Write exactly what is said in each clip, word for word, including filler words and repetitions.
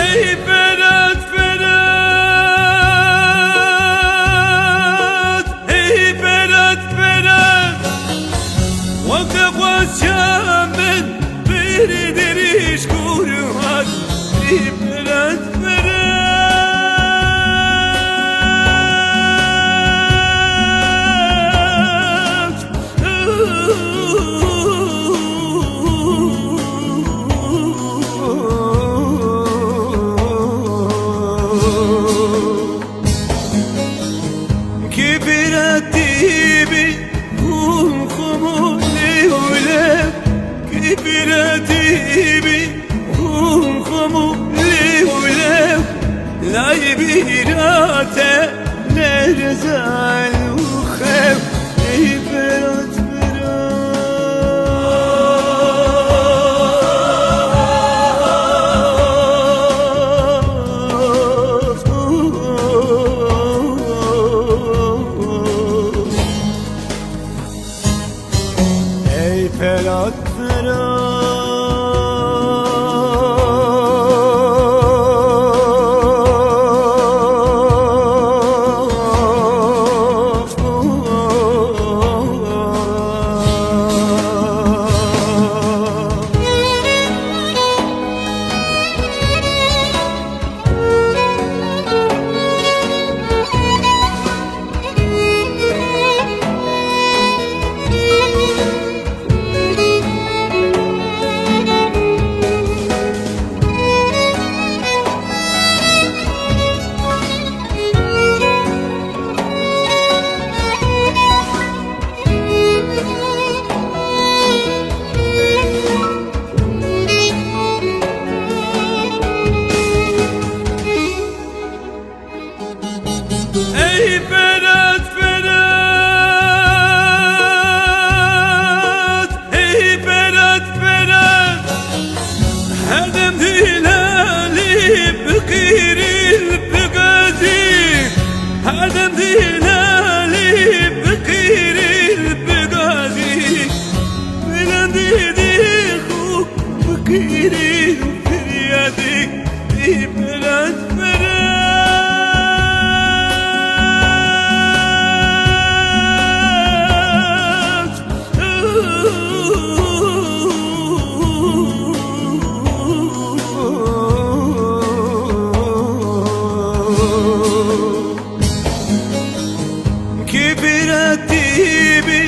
Ey Ferhat, Ferhat, ey Ferhat, Ferhat. Weke xweşa min pir dirîj kûr hat. Ey Ferhat, Ferhat. Kî biratî bî hûn xwe bo lê û lew, kî biratî bî hûn xwe bo lê û lew, layê bîra te Lerzal û xew, ey Ferhat, Ferhat. Ey Ferhat, Ferhat. Ey Ferhat, Ferhat, ey Ferhat, Ferhat. Herdem dilalî bi qîrî bi gazî, herdem dilalî bi qîrî bi gazî. Bilandî dî xû bi qîrî firyadî. Ey Ferhat, Ferhat. Kî biratî bî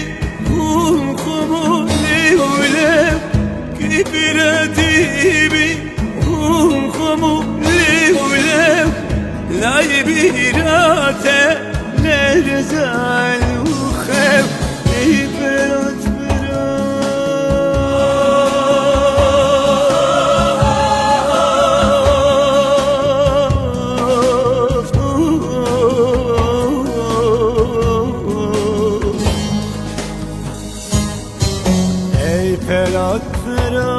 hûn xwe bo lê û lew, kî biratî bî hûn xwe bo lê û lew, layê bîra te Lerzal û xew, ey Ferhat, Ferhat. Ey Ferhat, Ferhat.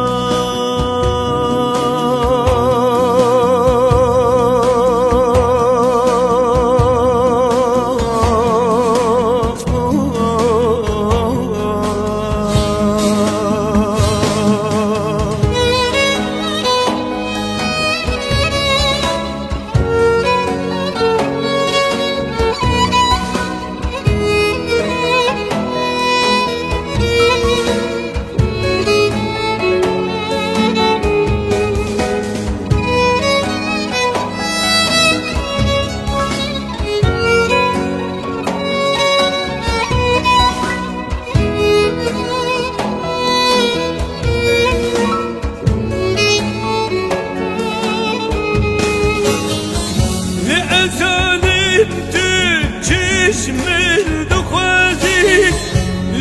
Çi min dixwazî,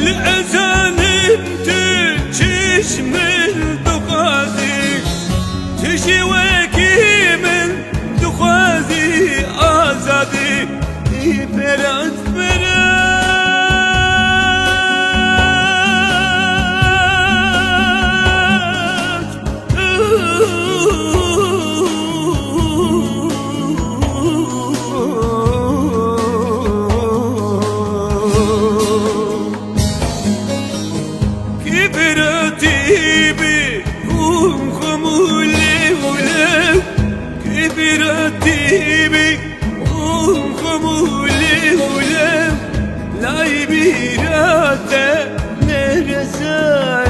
li ezanim tu çi ji min dixwazî? Tu jî wekî min dixwazî azadî. Î Ferat, Ferat. Kî biratî bi xum xum û lêw lêw, kî biratî bi xum xum û lêw lêw, lay bîra te neresa.